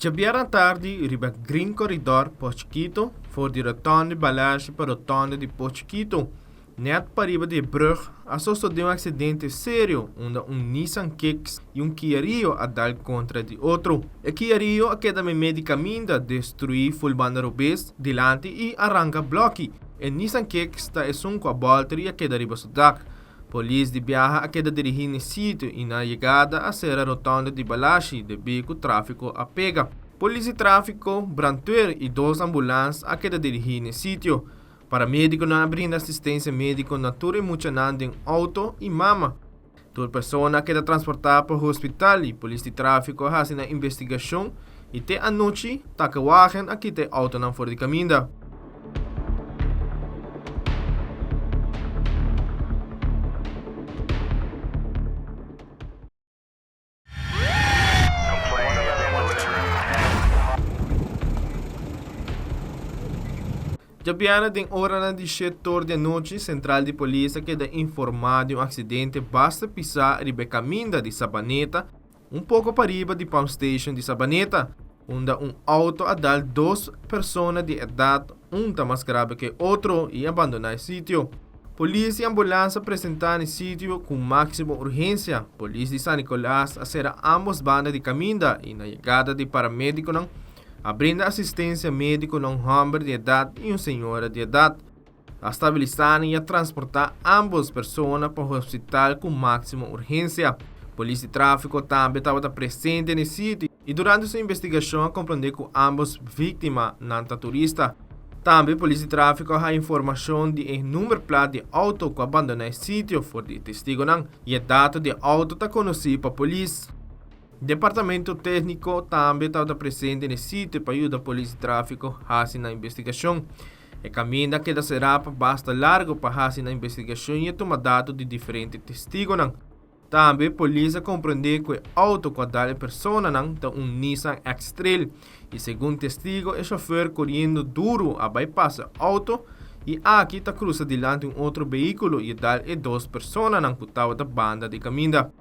Djabièrnè tardi riba Green Corridor Pos Chiquito, for di rotonde di Balashi pa rotonde di Pos Chiquito, nèt pariba di e brùg, a sosodé un aksidente serio unda un Nissan Kicks i un Kia Rio a dal kontra di otro. E Kia Rio a keda meimei di kaminda, destruí ful banda robes, dilanti i a ranka blòki. E Nissan Kicks ta esun ku a bòlter i a keda riba su dak. Polis di biaha a keda dirigí n'e sitio i na yegada a sera rotonde di Balashi debí ku tráfiko a pega. Polis di tráfiko, brandweer i dos ambulans a keda dirigí n'e sitio. Paramedikonan a brinda asistensia médiko na tur e muchanan den outo i mama. Tur persona a keda transportá pa hospital i polis di tráfiko a hasi nan investigashon i te anochi takewagen a kita e outonan for di kaminda. Djabièrnè den oranan di shetor di anochi, sentral di polis a keda informá di un aksidente basta pisá riba e kaminda di Sabaneta, un poko pariba di Pump Station di Sabaneta, unda un outo a dal dos persona di edat, un ta mas grabe ku e otro, i a bandoná e sitio. Polis i ambulans a presentá na e sitio ku máksimo urgensia. Polis di San Nicolas a sera ámbos banda di kaminda i na yegada di paramedikonan a brinda asistensia médiko na un hòmber di edat i un señora di edat. A stabilisá nan i a transportá ámbos persona pa hospital ku máksimo urgensia. Polis di tráfiko tambe tabata presente na e sitio i durante su investigashon a komprondé ku ámbos víktima nan ta turista. Tambe polis di tráfiko a haña informashon di e numberplaat di e outo ku a bandoná e sitio for di e testigonan i e dato di e outo ta konosí pa polis. Departamento Tékniko tambe tabata presente na e sitio pa yuda polis di tráfiko hasi nan investigashon. E kaminda a keda será pa basta largu pa hasi nan investigashon i a tuma dato di diferente testigonan. Tambe polis a komprendé ku e outo ku a dal e personanan ta un Nissan X-Trail i segun testigo e shofèr koriendo duru a bai pasa e outo i aki ta krusa dilanti un otro behíkulo i a dal e dos personanan ku tabata banda di kaminda.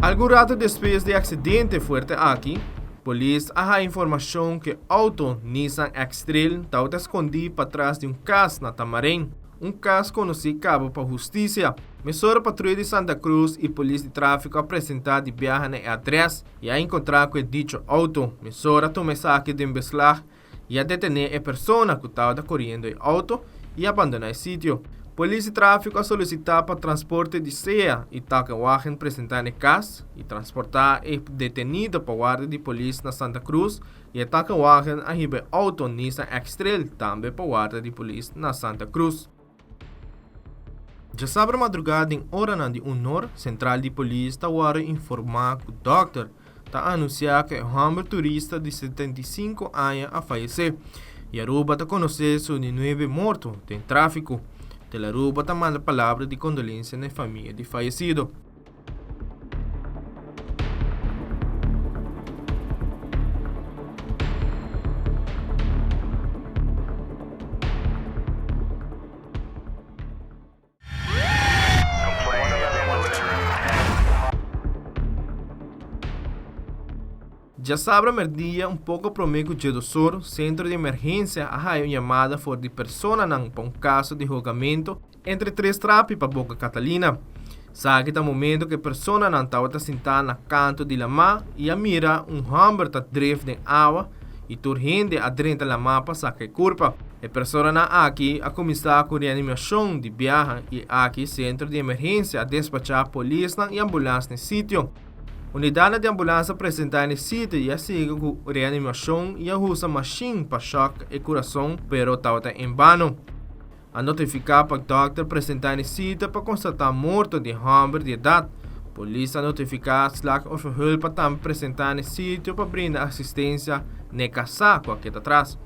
Algun rato despues di e aksidente fuerte aki, polis a haña informashon ku e outo Nissan X-Trail tabata skondí patras di un kas na Tamarijn, un kas konosí kaba pa hustisia. Mesora patruya di Santa Cruz i polis di tráfiko a presentá di biaha na e adrès i a enkontrá ku e dicho outo. Mesora a tuma esaki den beslag i a detené e persona ku tabata koriendo e outo i a bandoná e sitio. Polis di tráfiko a solisitá pa transporte di sea i takenwagen presentá na e kas i transportá e detenido pa warda di polis na Santa Cruz i e takenwagen a hiba e outo Nissan X-Trail tambe pa warda di polis na Santa Cruz. Djasabra madrugá den oranan di unor, sentral di polis ta wòrdu informá ku dòkter ta anunsiá ku e hòmber turista di 75 aña a fayesé i Aruba ta konosé su di nuebe morto den tráfiko. Telaruba ta manda palabra di kondolensia na e famia di fayesido. Djasabra merdia un poko promé ku djedosor, sentro di emergensia a haya un yamada for di personanan pa un kaso di hogamentu Entre tres trapi pa Boca Catalina. Saki ta momento ku e personanan tabata sintá na kantu di lamá i a mira un hòmber ta dref den awa i tur hende a drenta lamá pa saka e kurpa. E personanan aki a kuminsá ku reanimashon di biaha i aki sentro di emergensia a despachá polisnan i ambulans na e sitio. Unidatnan di ambulans a presentá na e sitio i a sigui ku reanimashon i a usa mashin pa shòk e kurason pero tabata enbano. A notifiká pa dòkter presentá n'e sita pa konstatá morto di e hòmber di edat. Polis a notifiká slachtofferhulp pa tambe presentá n'e sitio pa brinda asistensia n'e kasá ku a keda tras.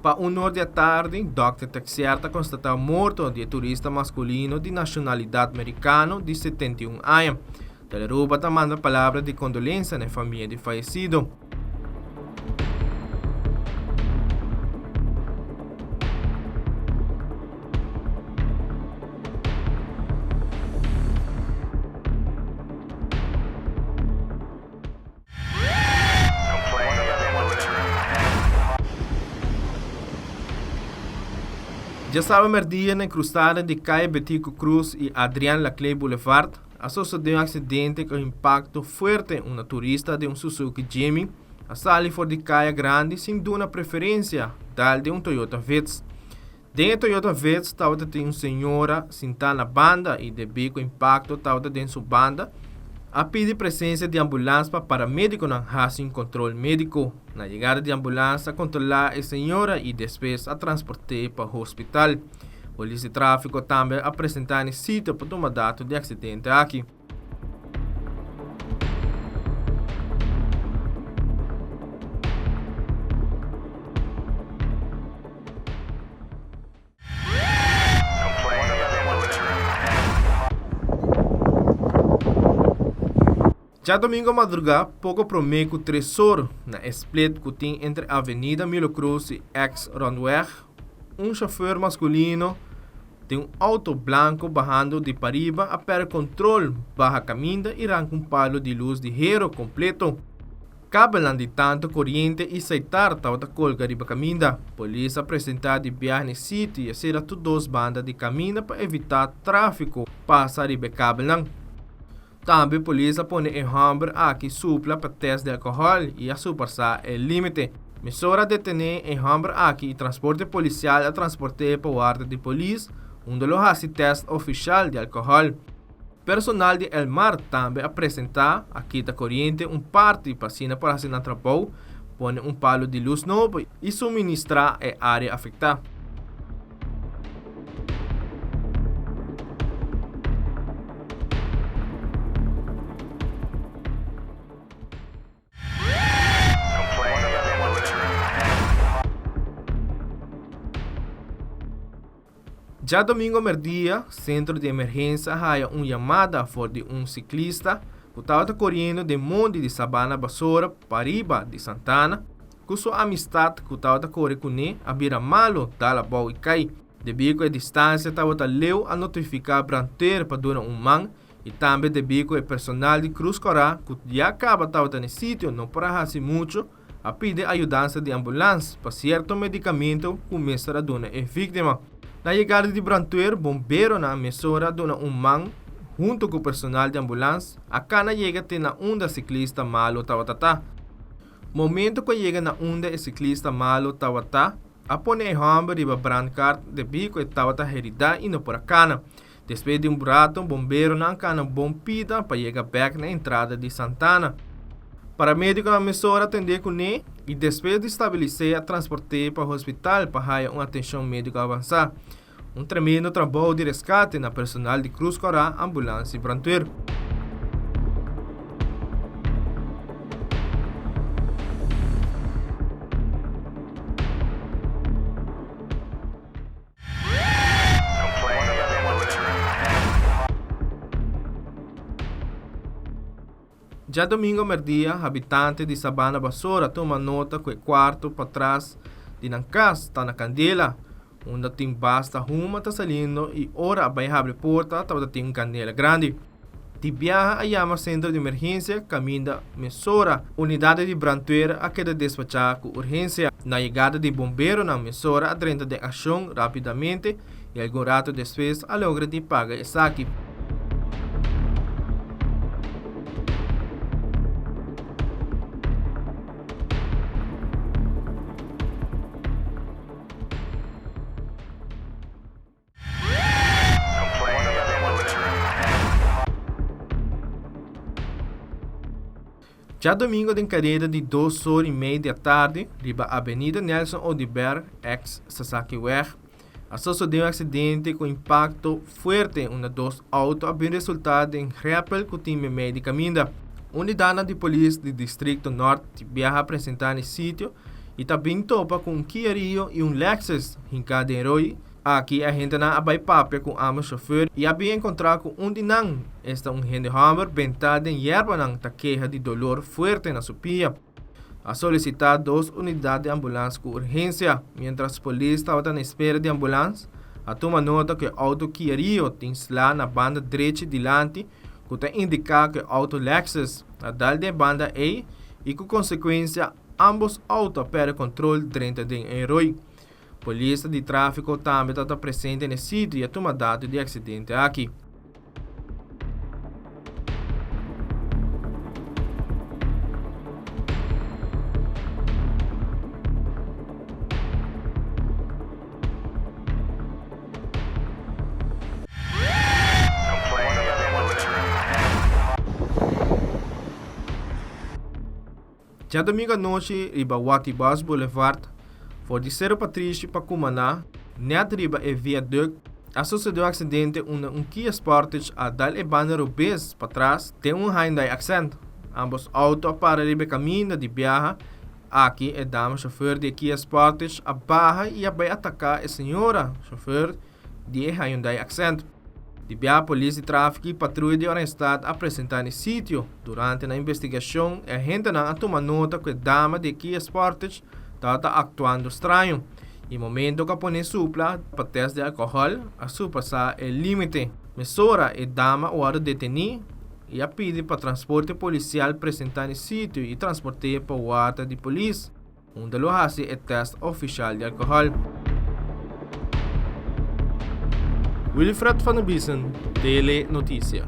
Pa un or di atardi, dòkter Texier ta konstatá morto di e turista maskulino di nashonalidat merikano di 71 aña. Telearuba ta manda palabra di kondolensia n'e famia di fayesido. Djasabra merdia na e cruzada di Calle Betico Croes y Adriaan Laclé Boulevard a sosode un accidente cu impacto fuerte unda turista den un Suzuki Jimny a sali for di caya grandi sin duna preferencia dal den un Toyota Vitz. Den e Toyota Vitz tabata tin un señora sintá na banda y debí cu impacto tabata den su banda, a pidi presencia di ambulans pa paramediconan haci un control medico. Na yegada di ambulans a controla e señora y despues a transport'é pa hospital. Polis di trafico tambe a presenta n'e sitio pa tuma dato di accidente aki. Djadomingo madrugá, poko promé ku tresor, na e split ku tin entre Avenida Milo Cruz i Ex Rondweg, un shofùr maskulino den un outo blanko bahando di pariba a pèrdè kontrol, baha kaminda i ranka un palo di lus di hero kompleto. Kabelnan di tantu koriente i seitar tabata kolga riba kaminda. Polis a presentá di biaha na e sitio i a sera tur dos banda di kaminda pa evitá tráfiko pasa riba e kabelnan. Tambe polis a pone e hòmber aki supla pa tèst di alkohòl i a suparsá e límite. Mesora a detené e hòmber aki i transporte polisial a transport'é pa warda di polis unda lo hasi tèst ofishal di alkohòl. Personal di Elmar tambe a presentá a kita koriente un parti pa asina por hasi nan trabou, pone un palu di lus nobo i suministrá e área afektá. Djadomingo merdia, sentro di emergensia a haya un yamada for di un siklista ku tabata koriendo den mondi di Sabana Basora pariba di Santana, ku su amistat ku tabata kore kuné a bira malu dal abou i kai. Debí ku e distansia tabata leu a notifiká brandweer pa duna un man i tambe debí ku e personal di Krus Kòrá ku ya kaba tabata na e sitio no por a hasi muchu, a pidi ayudansa di ambulans pa sierto medikamento ku mester a duna e víktima. Na yegada di brandweer, bomberonan mesora a duna un man huntu ku personal di ambulans a kana yega te na unda siklista malu tabata ta. Momento ku a yega na unda e siklista malu tabata, a pone e hòmber riba brandkart debí ku e tabata heridá i no por a kana. Despues di un rato, bomberonan kana bon pida pa yega bek na entrada di Santana. Paramedikonan mesora atendé kuné i despues di stabilis'é a transport'é pa hospital pa haya un atenshon médiko avansá. Un tremendo trabou di reskate na personal di Cruz Kòrá, ambulans i brandweer. Djadomingo merdia, habitante di Sabana Basora tuma nota ku e kuarto patras di nan kas ta na kandela, unda tin basta huma ta saliendo i ora a bai habri porta tabata tin un kandela grandi. Di biaha a yama sentro di emergensia kaminda mesora unidat di brandweer a keda despachá ku urgensia. Na yegada di bomberonan mesora a drenta den akshon rápidamente i algun rato despues a logra di paga esaki. Djadomingo den kareda di dos or i mei di atardi riba Avenida Nelson Oduber, ex Sasakiweg, a sosode un aksidente ku impakto fuerte unda dos outo a bin resultá den grèpel ku tin meimei di kaminda. Unidatnan di polis di Distrikto Nort biaha a presentá na e sitio i ta bin topa ku un Kia Rio i un Lexus hinká den roi. Aki e hendenan a bai papia ku ambos shofùr i a bin enkontrá ku un di nan, esta un hende hòmber bentá den yerbanan ta keha di dolor fuerte na su pia. A solisitá dos unidat di ambulans ku urgensia. Miéntras polis tabata na espera di ambulans, a tuma nota ku e outo Kia Rio tin sla na banda drechi dilanti ku ta indiká ku e outo Lexus a dal den e banda ei i ku konsekuensia ambos outo a pèrdè kontrol drenta den e roi. Polis di tráfiko tambe tabata presente na e sitio i a tuma dato di e aksidente aki. Djadomingo anochi riba Watty Bus Boulevard, for di Sero Patrishi pa Cumaná, nèt riba e viaduct, a sosodé un aksidente unda un Kia Sportage a dal e banda robes patras den un Hyundai Accent. Ambos outo a para riba e kaminda di biaha. Aki e dama shofer di e Kia Sportage a baha i a bai ataká e señora shofer di e Hyundai Accent. Di biaha polis di trafiko i patruya di Oranjestad a presentá na e sitio. Durante nan investigashon e agentenan a tuma nota ku e dama di e Kia Sportage tabata aktuando straño i momento ku a pone supla pa tèst di alkohòl a surpasá e límite. Mesora e dama a wòrdu detení i a pidi pa transporte polisial presentá na e sitio i transport'é pa warda di polis. Unda lo hasi e tèst ofishal di alkohòl. Wilfred van der Biesen, Tele Noticia.